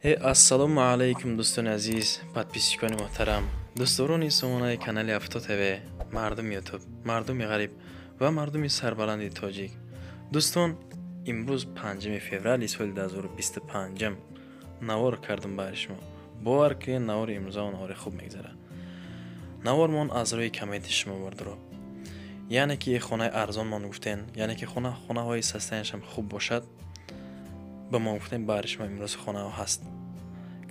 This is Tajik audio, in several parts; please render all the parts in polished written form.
Ассалому алайкум, дӯстони азиз, подписчикони муҳтарам, дӯстдорони сомонаи канали Авто ТВ, мардуми Ютуб, мардуми ғариб ва мардуми сарбаланди тоҷик. Дӯстон, имрӯз 5 феврали соли 2025 навор кардам барои шумо. Бовар кунед, навори имрӯза навори хуб мегзарад. Навормон аз рӯи комменти шумо, бардоро, яъне ки хонаи арзонмон гуфтен, яъне ки хонаҳои состояниешам хуб бошад, ба мо гуфтем, баҳри шумо имрӯз хонаҳо ҳаст.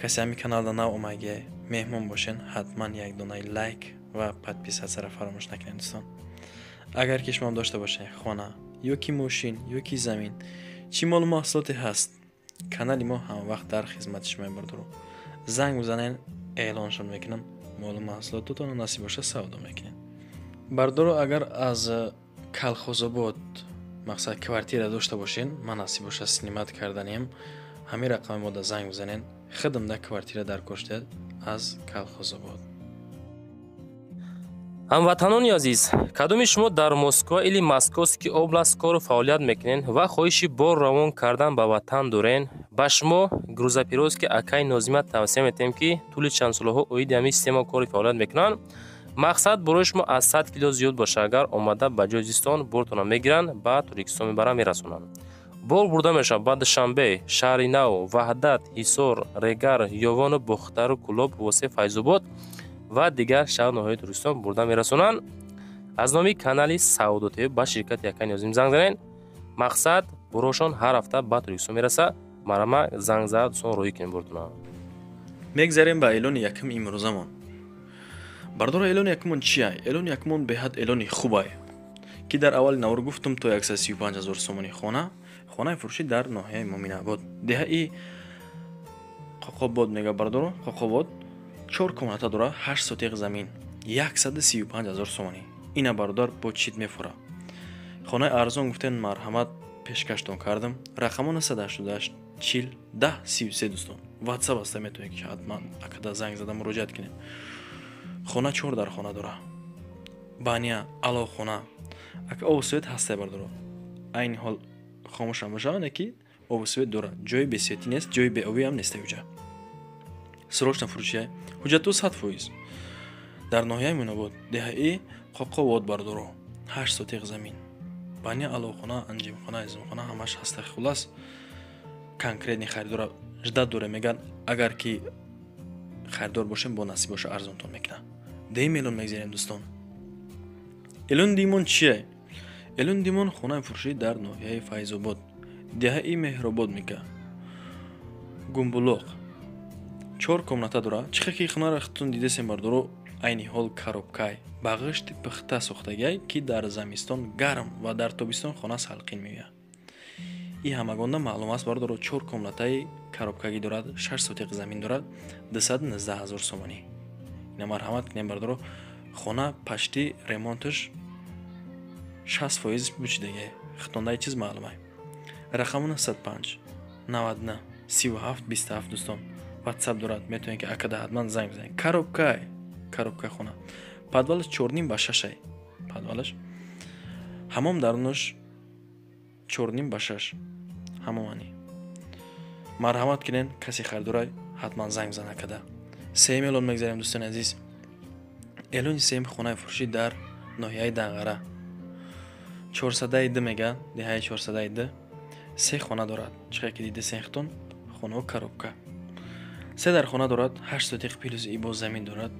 Касе ҳамин каналда нав омагия, меҳмон бошен, ҳатман як донаи лайк ва подписатсияро фаромӯш накунед, дӯстон. Агар ки шумоам дошта бошед хона ё ки мошин ё ки замин, чӣ молу маҳсулоте ҳаст, канали мо ҳамавақт дар хизмати шумо, бардоро. Занг бизанен, эълоншон мекунам, молу маҳсулототонро насиб боша савдо мекунем. Бардоро, агар аз Калхозобод, мақсад, квартира дошта бошен, ман насиб боша снимать карданем, ҳамин рақами мода занг бизанен. Хидмда квартира дар кор шудед аз Калхозобод. Ҳамватанони азиз, кадоми шумо дар Москва или Московский область кору фаъолият мекунед ва хоҳиши бор равон кардан ба ватан дорен, ба шумо грузоперевозки акаи Нозима тавсия метиҳем, ки тӯли чанд солаҳо оиди ҳамин система кори фаъолият мекунанд. Мақсад, борои шумо аз 100 кило зиёд боша, агар омада ба ҷои зистон бортона мегиранд, ба Тоҷикистон мебаранд, мерасонанд. Бор бурда мешавад ба Душанбе, Шаҳри Нав, Ваҳдат, Ҳисор, Регар, Ёвону Бохтару Кӯлоб, Восе, Файзобод ва дигар шаҳр ноҳияи Тоҷикистон бурда мерасонанд. Аз номи канали Савдо ТВ ба ширкати акаи Нозим занг занед. Мақсад, борошон ҳар ҳафта ба Тоҷикистон мераса. Марама, занг зада, дӯстон, роҳӣ кунем бортона. Мегзарем ба эълони якум имрӯзамон, бардора. Эълони якумон чия? Эълони якумон беҳад эълони хубай, ки дар аввали навор гуфтум, то 135 ҳазор сомони хона, хонаи фурӯшӣ дар ноҳияи Муминобод, деҳаи Қоқобод мега, бардоро. Қоқобод, чор комната дора, 8 сотиқ замин, 135 ҳазор сомонӣ. Ина, бародар, бо чит мефура. Хонаи арзон гуфтен, марҳамат, пешкаштон кардам. Рақамо 988 40 10 33. Дӯстон, Ватсап аста, метавонед ки ҳатман акада занг зада муроҷиат кунед. Хона чор дар хона дора, баня, аловхона, ака, обу свет ҳастай, бардоро. Айни ҳол хомӯшам бошад, ки обу свет дорад, ҷои бесветӣ нест, ҷои беобиам нест уҷа. Срочно фурӯшия, ҳуҷҷату 100%. Дар ноҳияи Муинобод, деҳаи Қоқовод, бардоро, 8 сотиқ замин, баня, аловхона, анҷимхона, изумхона ҳамаш ҳаста. Хулас, конкретный харидора ждать дорем, меган. Агар ки харидор бошем, бо насиб боша арзонтон мекунад. Деҳим эълон мегзарем, дӯстон. Эълони димон чие? Эълони димон хонаи фурӯшӣ дар ноҳияи Файзобод, деҳаи Меҳробод мека, Гумбулоқ, чор комната дора. Чӣ хел ки хонаро худтон дидесем, бардоро, айни ҳол коробкай, ба ғишти пухта сохтагиай, ки дар замистон гарм ва дар тобистон хона салқин меояд. И ҳамагонда маълум аст, бардоро. Чор комнатаи коробкагӣ дорад, 6 сотиқ замин дорад, 219 ҳазор сомонӣ. Ина, марҳамат кунем, бардоро. Хона почти ремонташ 60% бучидагиай, худтондаи чиз маълумай. Рақаму 905 99 37 27. Дӯстон, Ватсап дорад, метавонед ки акада ҳатман занг бизанед. Коробкай, коробка хона, подвалаш 4,5 ба 6-ай, подвалаш, ҳамом дарунаш 4,5 ба 6 ҳамомани. Марҳамат кунен, касе харидорай, ҳатман занг бизан акада. Сеюм эълон мегзарем, дӯстони азиз. Эълони сеюм хонаи фурӯшӣ дар ноҳияи Данғара, 402 мега, деҳаи 402, се хона дорад. Чӣ хел ки дидесен худтон, хонао коробка, се дар хона дорад, 8 сотиқ плюс ибо замин дорад.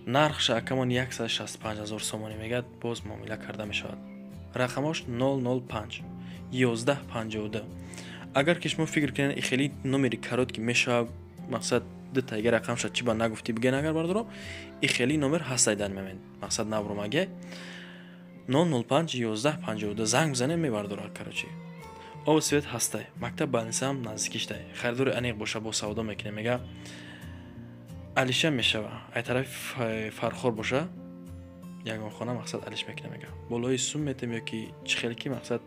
Нархша акамон 165 ҳазор сомонӣ мегӯяд, боз муомила карда мешавад. Рақамош 005 11 52. Агар ки шумо фикр кунед, хеле номери короткий мешавад, мақсад, дутайга рақамша чӣ ба нагуфтӣ биген, агар, бардоро, и хеле номер ҳастай дар момент, мақсад, навромаге 005 11 52 занг бизанем, мебардорад. Короче, об свет ҳастай, мактаб, больницаам наздикиштай. Харидори аниқ боша, бо савдо мекунем, мега, алиша мешава. Ай тарафи Фархор боша, ягон хона, мақсад, алиш мекунем, мега, болои сум метем ё ки чӣ хеле ки, мақсад,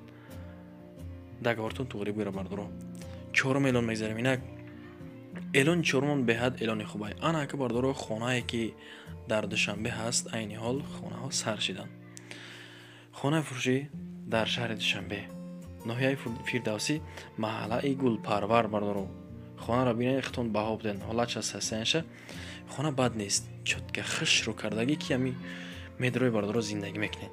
договортон туғри бура, бардоро. Чорум эълон мегзарем. Инак, эълони чорумон беҳад эълони хубай. Ана, ака, бардоро, хонае ки дар Душанбе ҳаст, айни ҳол хонаҳо сар шиданд. Хонаи фурӯшӣ дар шаҳри Душанбе, ноҳияи Фирдавсӣ, маҳаллаи Гулпарвар, бардоро. Хонаро бинед, хитон баҳо биден. Ҳолатша сасянша. Хона бад нест. Чётко хушрӯ кардагӣ ки ами медрои бародаро зиндагӣ мекунед.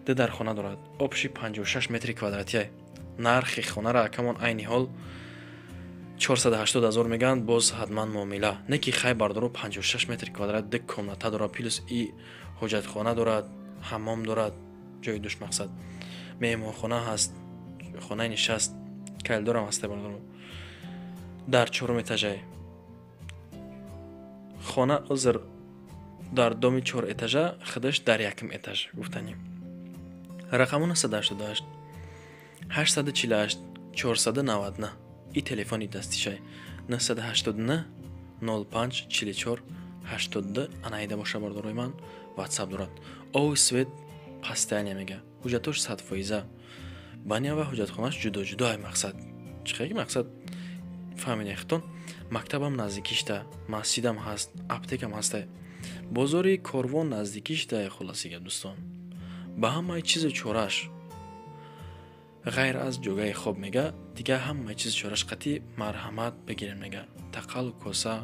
Ду дар хона дорад. Общий 56 метри квадратия. Нархи хонаро акамон айни ҳол 480 ҳазор мегӯянд, боз ҳатман муомила. Не ки хай бародаро 56 метри квадрат ду комната дорад, плюс и ҳоҷатхона дорад, ҳаммом дорад, ҷои душ мақсад. Меҳмонхона ҳаст, хонаи нишаст, коридорам ҳаста бародаро. Дар чорум этажае. Хона узр дар доми 4 этажа, худаш дар якум этаж гуфтанӣ. Рақаму 988 848 499. И телефони дастишай 989 05 44 82 анаида боша бардорои ман WhatsApp дорад. Ови свет постоянно мега. Ҳуҷҷатош 100%. Баня ва ҳуҷҷатхонаш ҷудо ҷудо ай мақсад. Чӣ мақсад фаҳмидем хитон? Мактабам наздикишта, масҷидам ҳаст, аптекам ҳаста. Бозори корвон наздикишта, хулоси гап дӯстон. Ба ҳамаи чизу чораш ғайр аз ҷогаи хоб мега, дигар ҳамаи чизу чораш қатъи марҳамат бигирем мега. Тақалу коса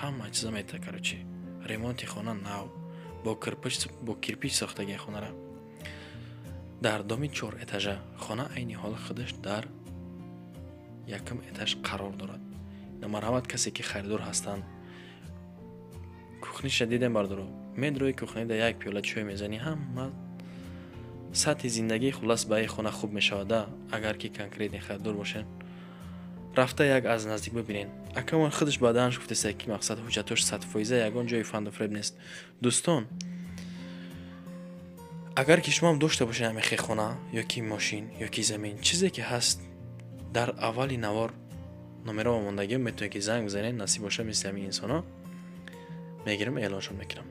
ҳамаи чиза мета, короче. Ремонти хона нав, бо кирпич сохтагии хонара. Дар доми 4 этажа хона айни ҳол худаш дар якум этаж қарор дорад. Марҳамат касе ки харидор ҳастанд. Кухниша дидем бардоро. Медрои кухнида як пиёла чой мезанӣ, ҳама сатҳи зиндагии хулас ба ин хона хуб мешавада, агар ки конкретный харидор бошед. Рафта як аз наздик бибинед. Акамон худаш баъданаш гуфтеста ки мақсад ҳуҷҷатош 100%, ягон ҷои фанду фиреб нест. Дӯстон, агар ки шумоам дошта бошед ҳамин хона ё ки мошин ё ки замин, чизе ки ҳаст, дар аввали навор номеро мондагӣ метавонед ки занг бизанед, насиб боша мисли ҳамин инсонҳо мегирам, эълоншон мекунам.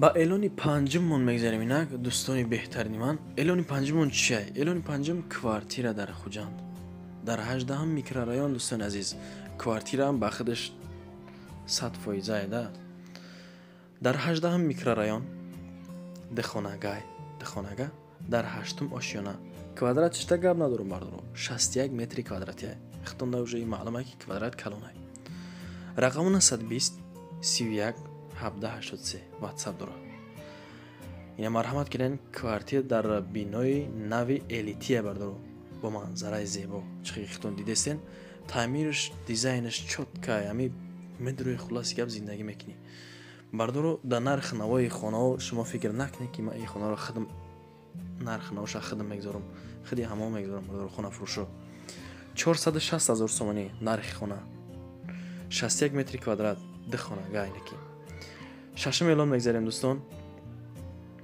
Ба эълони панҷуммон мегзарем инак, дӯстони беҳтарини ман. Эълони панҷуммон чия? Эълони панҷум квартира дар Хуҷанд. Дар 18 микрорайон, дӯстони азиз. Квартираам ба худаш 100% да. Дар 18 микрорайон духонага дар 8 ошёна. Квадрат чита гап надорум бардоро. 61 метри квадратия. Хитонда уже маълума ки квадрат калонай. Рақаму 920 31 1783 WhatsApp дорад. Ина марҳамат кунед, квартира дар бинои нави элития бардоро бо манзараи зебо. Чӣ хитон дидестен, таъмирш, дизайнаш чётка, ами медрои хулоси гап зиндагӣ мекунӣ. Бардоро дар нархи навои хонаҳо шумо фикр накунед ки ман ин хонаро худам нархи навоша худам мегзорам, худи ҳамон мегзорам бардоро хонафурӯшо. 460 ҳазор сомонӣ нархи хона. 61 метри квадрат, ду хонага айнаки. Шашум эълон мегзарем дӯстон.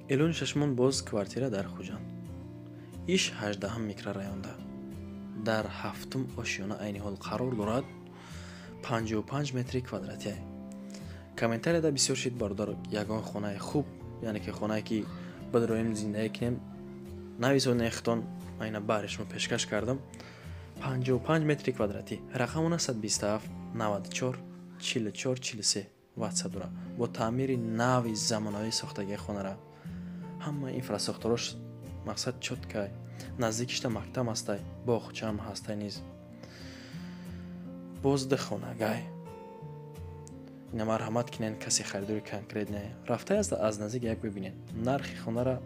Эълони шашумон боз квартира дар Хуҷанд. Иш 18 микрорайонда. Дар 7 ошёна айни ҳол қарор дорад. 55 метри квадратия. Комментарияда бисёр шид бародар, ягон хонаи хуб, яъне ки хонае ки бидроем зиндагӣ кунем, нависонед хитон, ман ина баҳри шумо пешкаш кардам. 55 метри квадратӣ. Рақаму 927 94 44 43 WhatsApp дорад. Бо таъмири нави замонавии сохтагии хонара. Ҳама инфрасохторош мақсад чёткай. Наздикишта мактаб ҳастай, боғчаам ҳастай низ. Боз ду хонагай. Ина марҳамат кунед, касе харидори конкрет не. Рафтае аст аз наздик як бибинед. Нархи хонара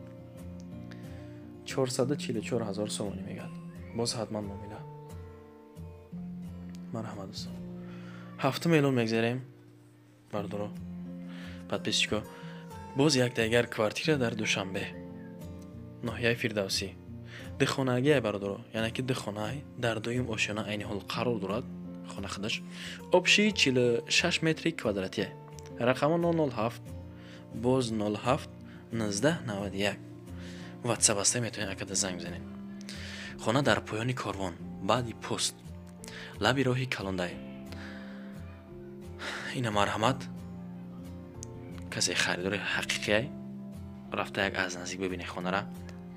444 ҳазор сомонӣ мегӯяд. Боз ҳатман муомила. Марҳамат дӯстон. Ҳафтум эълон мегзарем. Бардоро, подписчико, боз як дигар квартира дар Душанбе, ноҳияи Фирдавсӣ. Ду хонагие бародаро, яъне ки ду хонае дар дуюм ошёна айни ҳол қарор дорад. хона худаш. Общий 46 метри квадратия. Рақамо 007 боз 07 19 91. WhatsApp аста, метавонед акада занг бизанед. Хона дар поёни корвон, баъди пост, лаби роҳи калондай. Ина марҳамат, касе харидори ҳақиқиай, рафта як аз наздик бибине хонара.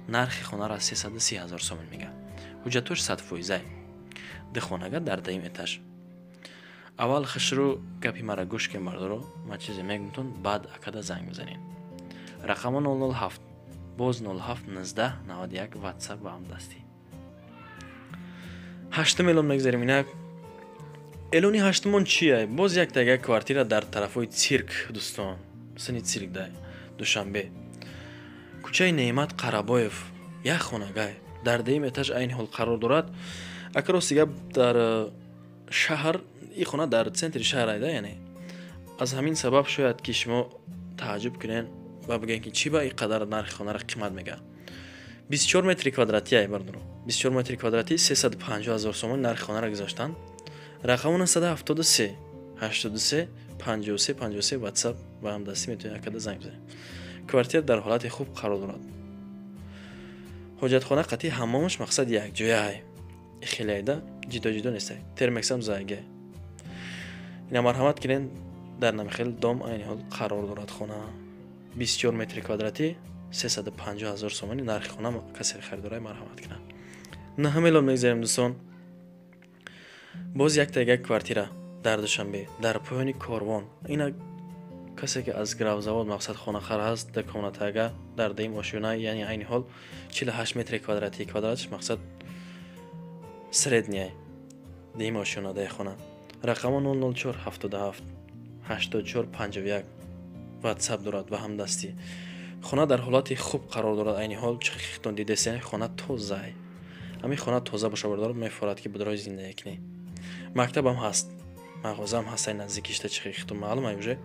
Нархи хонара 330 ҳазор сомон мега. Ҳуҷҷатош 100%-ай. Ду хонага дар даҳим этаж. Аввал хушрӯ гапи мара гӯш кун, бардоро, ман чизе мегумтон, баъд акада занг бизанед. Рақамо 007 боз 07 19 91, WhatsApp ва ҳамдастӣ. Ҳаштум эълон мегзарем инак. Эълони ҳаштумон чие? Боз як тага квартира дар тарафҳои цирк, дӯстон. Сини цирк дай. Душанбе. Кӯчаи Неъмат Қарабоев, як хонагай. Дар даҳим этаж айни ҳол қарор дорад. Ака, рости гап, дар шаҳр ин хона дар центри шаҳр айда, яъне аз ҳамин сабаб шояд ки шумо тааҷҷуб кунед ва бигӯед, ки чӣ ба ин қадар нархи хонаро қимат мегӯяд. 24 метри квадратия, бардоро, 24 метри квадратӣ, 350 ҳазор сомон нархи хонаро гузоштанд. Рақаму 973 83 53 53, WhatsApp ва ҳамдастӣ, метавонед акада занг бизанед. Квартира дар ҳолати хуб қарор дорад. Ҳоҷатхона қатъи ҳаммомаш мақсад якҷояай, хеле айда ҷидо ҷидо нестай, термексам зайга. Ина марҳамат кунед, дар намихел дом айни ҳол қарор дорад хона. 24 метри квадратӣ, 350 ҳазор сомони нархи хона. Касе харидорай, марҳамат кунад. Наҳум эълон мегзарем, дӯстон. Боз яктага квартира дар Душанбе, дар поёни корвон. Ина касе ки аз Гравзавод мақсад хонахар ҳаст, дар комнатага дар даҳим ошёна, яъне айни ҳол 48 метри квадратӣ, квадратш мақсад средний, даҳим ошёнадаи хона. Рақамо 004 77 84 51, WhatsApp дорад ва ҳамдастӣ. Хона дар ҳолати хуб қарор дорад айни ҳол, чӣ хитон дидесен, хона тозай. Ҳамин хона тоза боша, бардор, мефорад ки будрои зиндагӣ кунӣ. Мактабам ҳаст, мағозаам ҳастай наздикишта, чӣ хитон маълум ай уже.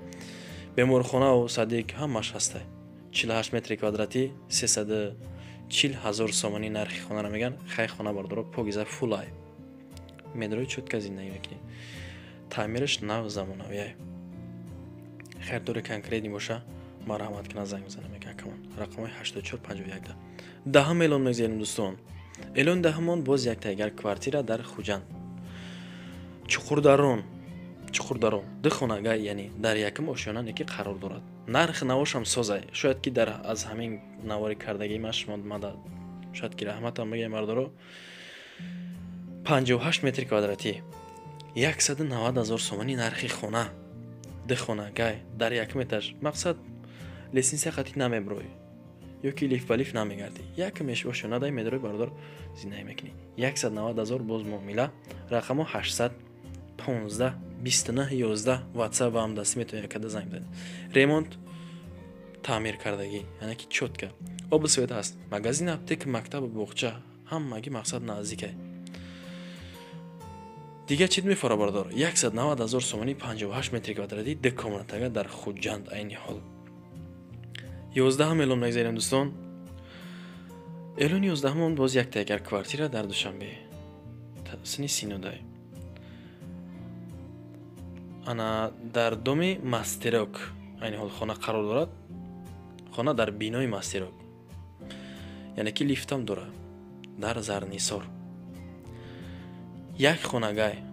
Беморхонаву садик ҳамаш ҳастай. 48 метри квадратӣ, 340 ҳазор сомонӣ нархи хонаро мегӯянд. Хай, хона, бардоро, покиза, фулай. Медрои чётко зиндагӣ мекунӣ. Таъмираш нав, замонавиай. Харидори конкретный боша, марҳамат кунад, занг бизанад, мега акамон. Рақамҳои 84 51 да. Даҳум эълон мегзарем, дӯстон. Эълони даҳумон боз яктагар квартира дар Хуҷанд. Чуқурдарон, Чуқурдарон, ду хонага, яъне дар якум ошёна неки қарор дорад. Нархи навошам созай. Шояд ки дар аз ҳамин навори кардагии ман шумо мада шояд ки раҳматам бигӯем, бардоро. 58 метри квадратӣ, 190 ҳазор сомонӣ нархи хона. Ду хонагай дар якум этаж. Мақсад лестница қатӣ намебурой ё ки лифт ба лифт намегардӣ. Якум ошёна дай медрои, бародар, зиндагӣ мекунӣ. 190 ҳазор, боз муомила. Рақамо 800 15 29 11, WhatsApp ва ҳамдастӣ, метавонед якада занг бизанед. Ремонт, таъмир кардагӣ, яъне ки чётко. Обу свет ҳаст, магазин, аптека, мактабу боғча ҳамагӣ мақсад наздикай. Дигар чӣ мефора, бардор? 190 ҳазор сомонӣ, 58 метри квадратӣ, ду комнатага дар Хуҷанд айни ҳол. 11-ум эълон мегзарем, дӯстон. Эълони 11-умон боз яктагар квартира дар Душанбе, сини Синодай, ана дар доми Мастерок айни ҳол хона қарор дорад. Хона дар бинои Мастерок, яъне ки лифтам дорад. Дар Зарнисор як хонагай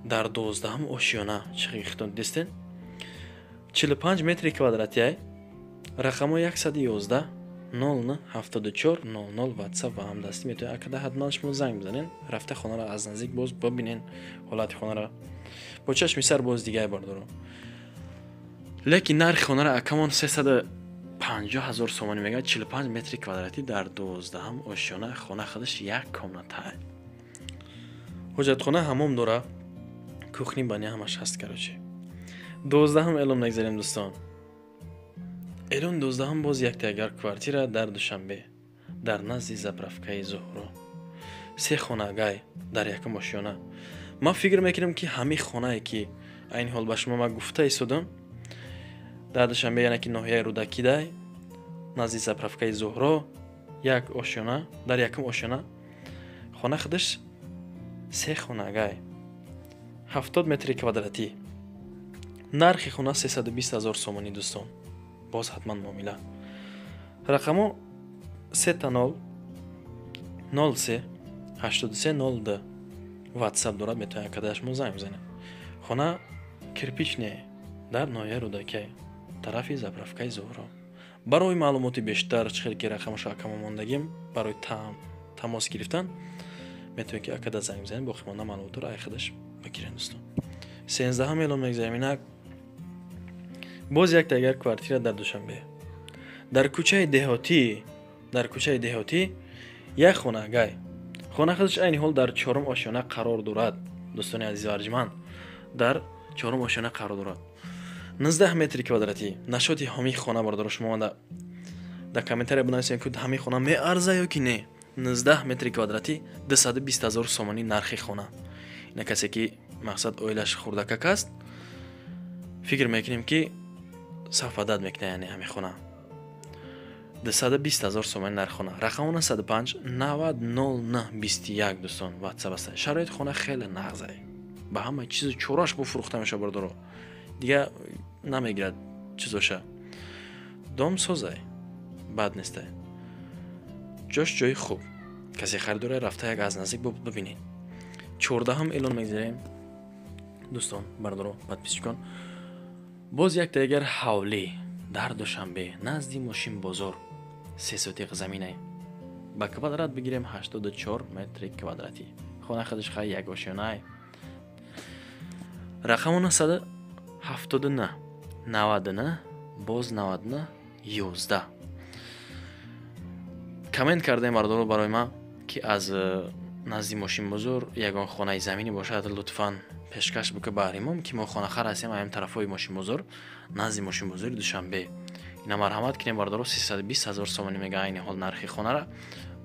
дар 12-ум ошёна, чихтон дистен, 45 метри квадратиай. Рақамо 111 00 74 00, WhatsApp ва ҳамдастӣ, метавонед акада ҳатман шумо занг бизанед, рафта хонаро аз наздик боз бибинен, ҳолати хонаро бо чашми сар боз дигар, бардоро. Лекин нархи хонаро акамон 350 ҳазор сомонӣ мегӯяд. 45 метри квадратӣ дар 12-ум ошёна, хона худаш як комната, ҳоҷатхона, ҳаммом дора, кухня, баня ҳамаш ҳаст. Короче, 12-ум эълон мегзарем, дӯстон. Эълони 12-ум боз яктагар квартира дар Душанбе, дар назди заправкаи Зуҳро, се хонагай дар якум ошёна. Ман фикр мекунам, ки ҳамин хонае ки айни ҳол ба шумо ман гуфта истодам, дар Душанбе, яъне ки ноҳияи Рӯдакидай, назди заправкаи Зуҳро, як ошёна, дар якум ошёна, хона худаш се хонагай. 70 метри квадратӣ. Нархи хона 320 000 сомонӣ, дӯстон. Боз ҳатман муомила. Рақамо 3 0 03 83 02 WhatsApp дорад, метавонед акадаш мо занг бизанед. Хона кирпичный, дар ноҳияи Рӯдакӣ, тарафи заправкаи Зуҳро. Барои маълумоти бештар, чӣ хел ки рақамашо акамо мондагим, барои тамос гирифтан метавонед, ки акада занг бизанед, боқимонда маълумотро ай худаш бигиред, дӯстон. 13-ҳам эълон мегзарем. Инак, боз як дигар квартира дар Душанбе, дар кӯчаи Деҳотӣ. Дар кӯчаи Деҳотӣ як хона гай. Хона худаш айни ҳол дар чорум ошёна қарор дорад, дӯстони азизу арҷманд, дар чорум ошёна қарор дорад. 19 метри квадратӣ. Нашоти ҳамин хона, бардоро, шумо омада дар комментария бинависем, ки ҳамин хона меарза ё ки не. 19 метри квадратӣ, 220 000 сомонӣ нархи хона. Ина касе ки, мақсад, оилаш хурдакак аст, фикр мекунем, ки сафадат мекунад, яъне ҳамин хона. 220 000 сомонӣ нархи хона. Рақамона 105 90 09 21, дӯстон, WhatsApp аст. Шароити хона хеле нағзае, ба ҳама чизу чораш бо фурӯхта мешавад, бардоро, дига намегирад чизоша. Дом созай, бад нестай, ҷош ҷои хуб. Касе харидора, рафта як аз наздик бибинед. 14-ҳам эълон мегзарем, дӯстон, бардоро, подписчикон. Боз як дигар ҳавлӣ дар Душанбе, назди мошинбозор, 3 сотиқ заминае. Ба квадрат бигирем, 84 метри квадратӣ. Хона худаш хай як ошёнае. Рақаму 979 99 боз 99 11. Коммент кардаем, бардоро, барои ман, ки аз назди мошинбозор ягон хонаи заминӣ бошад, лутфан пешкаш бука баҳри мо, ки мо хонахар ҳастем, аям тарафҳои мошинбозор, назди мошинбозори Душанбе. Ина марҳамат кинем, бардоро. 320 000 сомонӣ мега айни ҳол нархи хонара.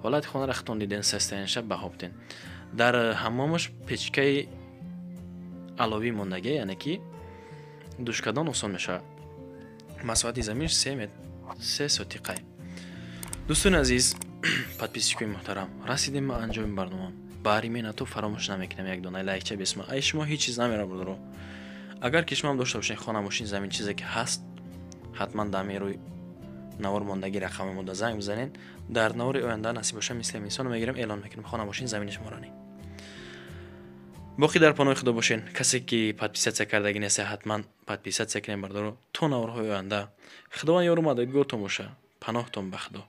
Ҳолати хонара худтон диден, сестаенша баҳо биден. Дар ҳаммомаш печкаи аловӣ мондагӣ, яъне ки душ кардан осон мешавад. Масоҳати заминш 3 сотиқай. Дӯстони азиз, подписчикои муҳтарам, расидем ба анҷоми барнома. Баҳри меҳнату фаромӯш намекунам, як дона лайкча бисма, ай шумо ҳеҷ чиз намера, бардоро. Агар ки шумоам дошта бошед хона, мошин, замин, чизе ки ҳаст, ҳатман дар рӯи навор мондагӣ рақами мода занг бизанед. Дар навори оянда, насиб боша, мисли инсоно мегирем, эълон мекунем хона, мошин, замини шуморо. Боқӣ дар паноҳи Худо бошен. Касе ки подписаться кардагӣ неста, ҳатман подписаться кунем, бардоро. То наворҳои оянда Худованд ёру мададгортон боша. Паноҳтон ба Худо.